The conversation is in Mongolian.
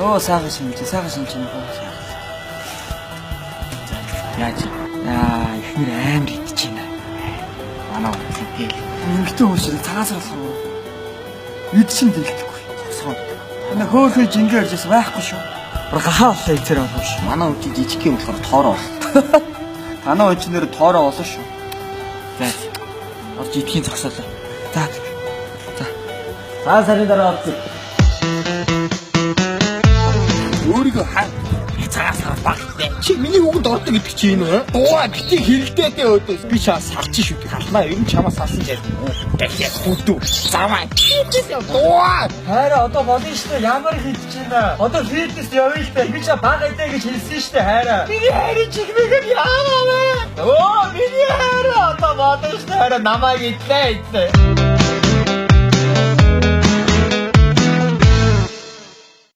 Оо, сайхан шинж, сайхан шинж юм уу? Яаж? Яа, эхнэр амар идэж байна. Манай хүн тэгэл. Эмэгтэй хүн шиг цагаан сар болохоор эд чин дэлгэхгүй. Цогцгоо. Манай хөөхөө жингээ орж ирсэн байхгүй шүү. Бүр гахаа боллоо эцээр болох шүү. Манай хүн чи жижиг юм болохоор тоороо бол. Танаа хүн чинь нэр тоороо болно шүү. За. Орж идэхийн зогсоолоо. За. За. Цагаан сарын дараа олцсон. Өөрийгөө хаа цагаан сар баг. Чи миний үгэнд ордог гэдэг чи энэ үү? Дуугаа бити хэрэлдээтэй өөдөөс би чаа салчих шүү дээ. Халнаа ер нь чамаа салсан ч ярьна. Дахиад хүдүү. Замаа. Чичээс дуугаа. Хайраа, одоо болно шүү дээ. Ямар хийж байна? Одоо фитнес явъя л дээ. Би чаа бага идэ гэж хэлсэн шүү дээ, хайраа. Миний хайрын чигмэг нь яана вэ? Оо, миний хайраа, одоо болно шүү дээ. Хайраа, намайг идлээ идлээ.